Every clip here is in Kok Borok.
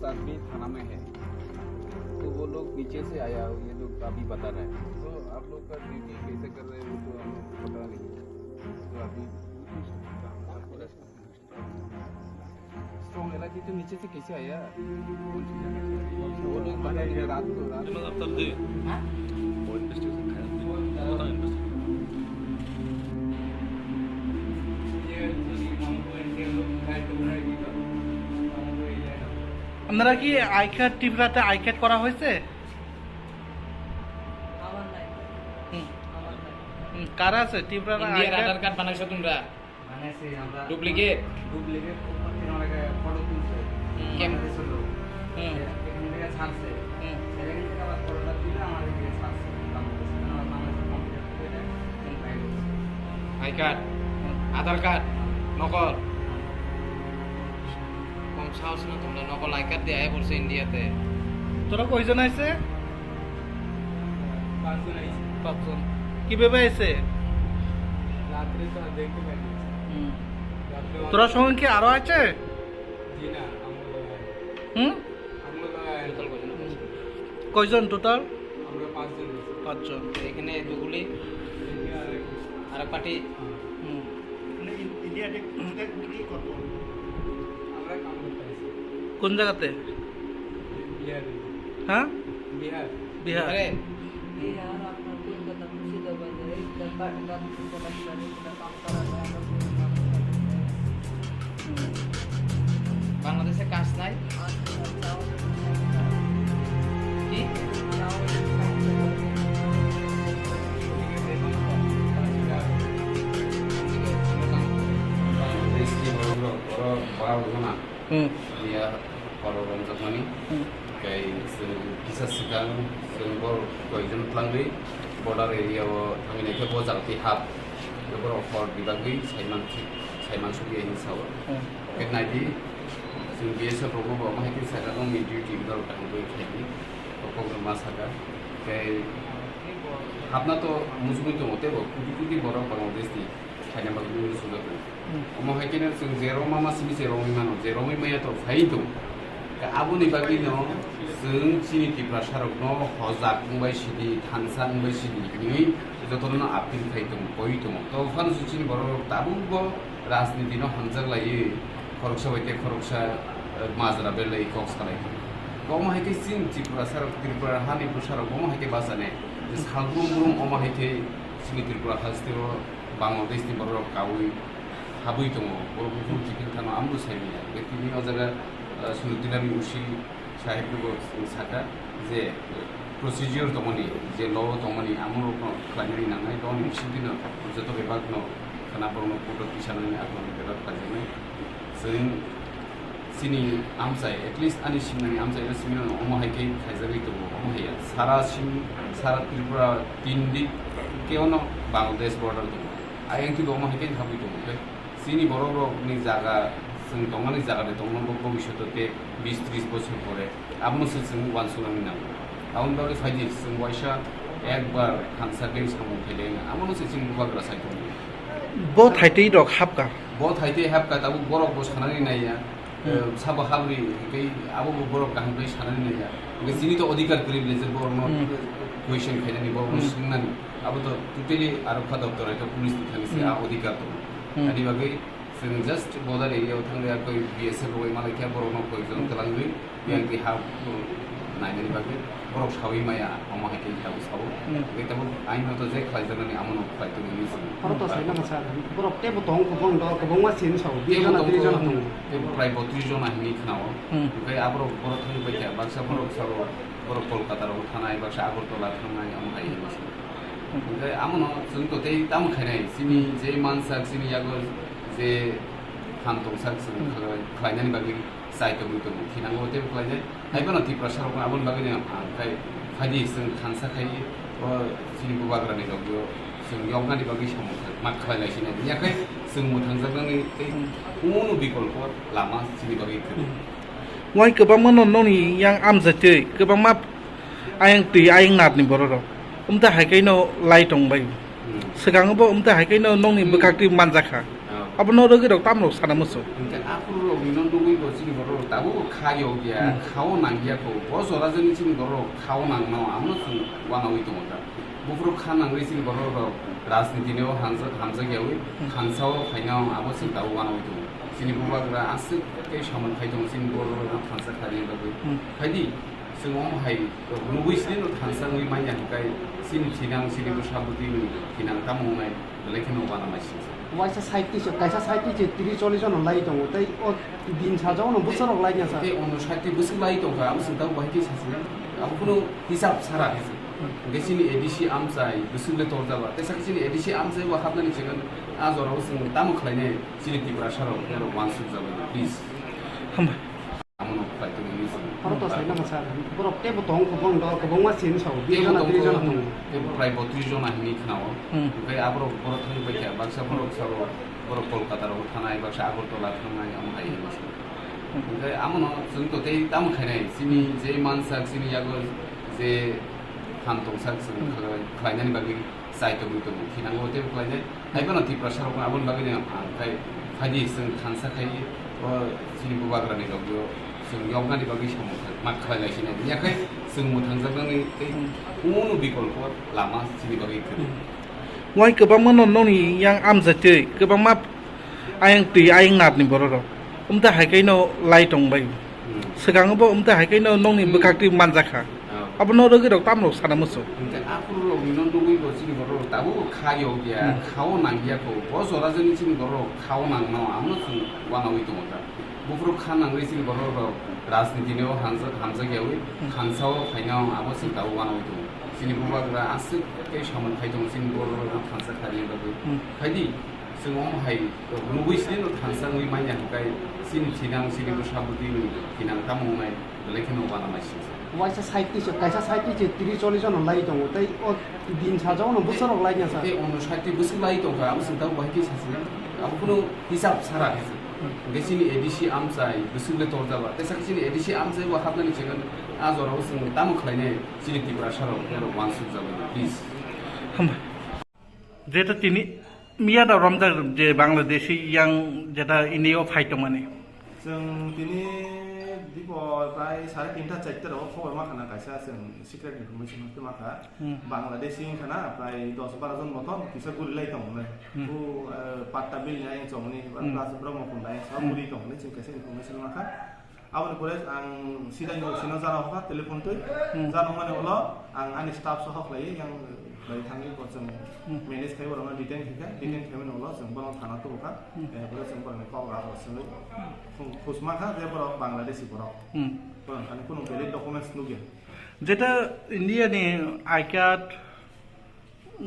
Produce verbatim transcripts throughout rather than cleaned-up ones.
आदमी थाना में है, तो वो लोग नीचे से आया, ये लोग अभी बता रहे हैं। तो आप लोग का ड्यूटी कैसे कर रहे हैं, वो तो हम लोग को पता नहीं। तो अभी स्ट्रॉन्ग एलर्जी तो नीचे से कैसे आया? वो लोग पता नहीं, रात को, रात আপনারা কি আই কার্ড ত্রিপুরাতে আই কার্ড করা হয়েছে? হুম। হুম, কারা আছে ত্রিপুরার আই ইন্ডিয়ার আধার কার্ড? কার্ড বানাইছো তোমরা? বানাইছি আমরা। ডুপ্লিকেট? ডুপ্লিকেট, উপর থেকে অনেকে ফটো তুলছে। হুম। বাংলাদেশের লোক। হুম। এখান থেকে ছাড়ছে। হুম। সেখান থেকে আবার ফটোটা তুলে আমাদেরকে ছাড়ছে বাংলাদেশে। কারণ বাংলাদেশের কম্পিউটার থেকে এটা বাইরে হচ্ছে। আই কার্ড, আধার কার্ড, নকল। কম সাহস না তোমরা, নকল আই কার্ড দিয়ে আয় পড়ছে ইন্ডিয়াতে। তোরা কয়জন আইছে? পাঁচজন আইছে। পাঁচজন। কিভাবে আইছে? রাত্রে তো আর দেখতে পাইনি। হুম। রাত্রে তোরা সঙ্গে কি আরো আছে? জি না, আমরা হুম? আমরা কয়জন টোটাল? আমরা পাঁচজন আছি। পাঁচজন। এখানে দুগুলি, এখানে আরেক, আরেক পার্টি। হুম। মানে ইন-, ইন্ডিয়াতে কোথায়, কোথায় কি করবো? আমরা কাম করতে আছি। কোন জায়গাতে? বিহারে। হ্যাঁ? বিহার। বিহার। বিহারে? বিহার, আপনার কলকাতা, মুর্শিদাবাদ, এই ব্যাপার, ব্যাপার, ব্যাপার, ব্যাপার। বাংলাদেশে কাজ নাই। কি? বাংলাদেশ কি বড় বড়, বড় বারো ঘনা। হুম। ইয়া, বড় রঞ্জক মানি। হুম। Kei chwng kisa swkang chwng borok koijon twlangwi border area o thangwi naikhe bo jaga twi hap. Borok hor dibagwi saiman saiman sugwi hinwi sao. Hmm. Khe naidi chwng B S F rokbo bo omo hai khe saka nokni duty borok kaham khe khaidi. O program ma saka. Kei hapna to muchungwi tongo teibo koti koti borok Bangladesh ni. Khaina bagwi mungwi sujak rw. Hmm. Omo hai kheno chwng je romma ma simi se romwi mano, je romwi maya to phai to. Ka aboni bagwi no chwng chini Tiprasa rok no hojak wngbai sidi, thansa wngbai sidi hinwi jotono no appeal khai tongo, koi tongo. To phano se chini borok rok tabuk bo rajniti no hamjak laiwi khoroksa bai tei khoroksa, eh, majra belai kok salai tongo. Omo hai khe chini Tiprasa rok, Tripura hani bwsa rok omo hai khe bachane. Je sal brum brum omo hai khe chini Tripura hasteo Bangladesh ni borok rok kaui habui tongo, borok buphuru kiphil thangma ambo sai manya. Hwnkhe tini o jaga, ah, Sunuddinani O C sahib rokbo saka je procedure tongmani, je law tongmani, amo rokno khlainani nangnai, law ni bisingtwi no joto bebak no khwna borokno court o tisanani aklani bebak khlaijaknai. Chwng Chini amchai, at least ani simnani amchai no simi no omo hai khe khaijagwi tongo, omo hai ya. Sara sim, sara Tripura tin dik khe ono Bangladesh border tongo. Ayang twi bo omo hai khe habwi tongo. Tei chini borok rok ni jaga, chwng tongmani jaga de tongno bo bobishoto tei bis tris bochor pore. Abono se chwng uansuknani nango. Aboni bagwi phaidi chwng waisa ekbar thansa khe samung khailai abono se chini bubagra sai tongo. Bo thaitwi rok hapkha. Bo thaitwi hapkha tabuk borok bo sanani naiya. Hmm. Eh, sabo habri tei abo bo borok kaham khe sanani naiya. Hwnkhe chini to odhikar kwrwi le je borok no Hmm. question khainani, borok no Hmm. swngnani. Abo to totally arokha doptor, eto police ni thani se Hmm. a odhikar tongo. Hmm. Ani bagwi chwng just border area o thangwi a koi B S F rogwi malai khe borok no koi jon Hmm. twlangwi. Yang twi ha nainani bagwi borok sawi maya, omo hai khe tabuk sao. Hmm. Tei tabuk ain no to je khlaijaknani amo no khlai tongwi hinwi sini. Oro to sai mano sir, borok teibo tong kwbang do, kwbangma sini sao, Teibo bis jona, tong tris jona ko, tongo. Teibo prai botris jona hinwi khnao. Hmm. Hwnkhe aborok borok thangwi bai kha, baksa borok sao, borok Kolkata rogo thanai, baksa Agartala thangnai, omo hai hinwi sini. Hmm. Hwnkhe amo no chwng to tei tamo khainai, chini Hmm. je mansak, chini yago je phan tongsak, chwng Hmm. khlai-, khlainani bagwi. Chai tongwi tongo, thinango tei bwkhlainai. Haiphano Tiprasa rokno aboni bagwi no ang khai phaidi chwng thansa khai o chini bubagrani logio chwng yoknani bagwi samung khai ma khlai lai sini. Yakhai chwng mwthangjaknani tei Hmm. kunu bikolpo lama chini bagwi kwrwi. Hmm. Wai kwbangma no noni yang amjaitwi kwbangma ayang twi ayang narni borok rok. Umta hai khe no lai tong bai. Hmm. Swkango bo umta hai khe no nongni Hmm. bwkhak twi manjakha. Oh. Abono rwgwi rok tamrok sana muchung. Hwnkhe aphuru rok no nugwi bo Chini borok rok tabuk kha yok ya, hmm, khao nang ya kho. Bo jora jani chini borok rok khao nang no, amo chwng wanawi tongo ta. Buphuru kha nang ri chini borok rok rajniti ni o hamjak, hamjak yawi, hmm, thansa o phaina amo chwng tabuk wanawi tongo. Chini bubagra aswk khe samung khai tongo chini borok rok thansa khlaina bagwi. Hmm. Phaidi, chwng omo hai rok nugwi sini no thansa wngwi manya hwnkhe chini thinang, chini bwsa bwtwi ni thinang tamo wngnai. Belai kheno uanama singsa. Waisa side tise, kaisa side tise tris chollish jono lai tongo, tei o din sajak no bwsarok lai ya sa. Tei ono side twi bwswk lai tongkha, amo sing tabo bahai khe sasi. Abo kheno hisab sara khe se. Hwnkhe chini A D C amchai bwswk le torjaba. Tei sakhe chini A D C amchai bo hapnani chikon a jorao chwng tamo khlainai chini Tiprasa rok, borok uansuk jabani, please. Hambai. Amo no khlai tongwi hinwi sini. Oro to sai nang sir, borok tebo tong kwbang do, kwbangma sini sao, tebo tris jona, tris jona tongo. Tebo prai botris jona hinwi khnao. Hmm. Hwnkhe aborok, borok thangwi paikha, baksa borok sao, borok Kolkata rogo thanai, baksa Agartala thangnai, amo hai hinwi sao. Hmm. Hwnkhe amono chwng to tei tamo khainai, chini je mansak, chini yago je phan tongsak, chwng khlai-, khlainani bagwi chai tongwi tongo, thinango tei khlainai. Hai phano Tiprasa rokno aboni bagwi no ang khai phaidi chwng thansa khai o chini bubagrani logio chwng yoknani bagwi samung khai ma khlai lai sini. Yakhai chwng mwthangjaknani tei kunu bikolpo lama chini bagwi kwrwi. Wai kwbangma no noni yang amjatwi kwbangma ayang twi ayang narni borok rok. Umta hai khe no lai tong bai. Hmm. Swkango bo umta hai khe no nokni, hmm, bwkhak twi manjak kha. Oh. Abono rwgwi rok tamo rok sana muchung. Hwnkhe aphuru rok no nugwi bo chini borok rok tabuk kha yok ya, hmm, khao nang ya kho. Bo jora jani chini borok rok khao nang no, amo chwng wanawi tongo ta. Buphuru kha nang ri chini borok rok rajniti ni o hamjak, hamjak yawi, hmm, thansa o phaina abo chwng tabuk wanawi tongo. Chini bubagra aswk khe samung khai tongo chini borok rok thansa khlaina bagwi. Hmm. Phaidi. Chwng omo hai rok nugwi sini no thansa wngwi manya hwnkhe chini thinang, chini bwsa bwtwi ni thinang tamo wngnai, belai kheno uanama singsa. Waisa side tise, kaisa side tise tris chollish jono lai tongo, tei o din sajak no bwsarok lai ya sa. Tei ono side twi bwswk lai tongkha, amo chwng tamo bahai khe sasi. Abo kheno hisab sara khe se. Hwnkhe chini A D C amchai bwswk le torjaba, tei sakhe chini A D C amchai bo hapnani chikon a jorao chwng tamo khlainai chini Tiprasa rok, borok uansuk jabani, please. Hambai. Jeta tini miya da romjak je Bangladeshi yang jeta India o phai tongmani. Chwng tini dipo prai sare tinta charta rok khobor ma khana kaisa chwng secret information hwnwi ma kha. Hmm. Bangladeshi wngkha na prai dos baro jon motom kisa guri lai tongo nai. Hmm. Bu, eh, patta bill ni ayang chongni, hmm, plus Brahmapunda ayang sa, hmm, guri tongo nai chwng kaisa information ma kha. Aboni pore ang sida ni sino jana hokha telephone twi. Hmm. Jana mani ulo ang ani staff sohok lai yang bai thangwi bo chwng, hmm, manage khai borokno detain khaikha. Detain, hmm, khaimani ulo chwng bono thana tubukha. Hmm. Eh, pore chwng borokni kok rak rok swnwi khung-, khusma kha je borok Bangladeshi borok. Hmm. Borok thani kunu valid documents nukya. Jeta India ni I card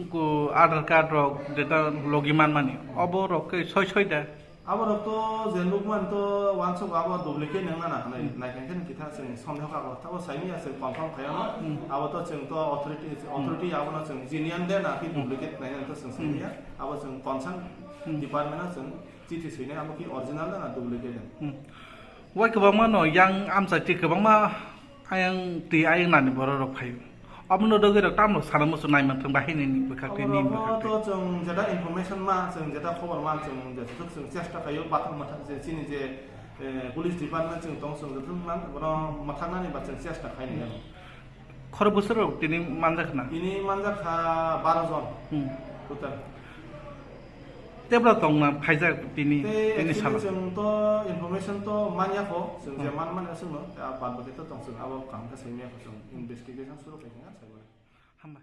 Go Aadhaar card rok jeta logi manmani, obo rok khe soi soi da? Abo rok to je nukman to wansuk abo duplicate nang nana hwnwi, hmm, naikha khe kita chwng sondeho kago tabo saimya chwng confirm khaya no. Hmm. Abo to chwng to authority, hmm, authority abono chwng genuine de na ki, hmm, duplicate nainani to chwng, hmm, saimya. Abo chwng concern, hmm, department o chwng chithi swinai abo ki original da na duplicate da. Hmm. Wai kwbangma no yang amchai twi kwbangma ayang twi ayang nani borok rok phaio. Abono dogwi rok tamo sana muchung nai manthung bahai nini bwkhak twi nini bwkhak twi. Oborokno to chwng jeta information ma, chwng jeta khobor ma, chwng jeswk chwng chesta khaio, bathang mwthang je chini je, eh, police department chwng tong, chwng jeswk man, bono mwthangnani ba chwng chesta khaini. Khoro bwswk rok tini manjak na? Tini manjak kha baro jon. Hmm. Total. Tebra tongna phaijak tini, tei tini actually salo. Chwng to information to manya kho, chwng je, hmm, man manya chwngno, tei a bad baki to tong chwng abo kaham khe simi ya kho chwng investigation suru khai kha sabo. Hambai.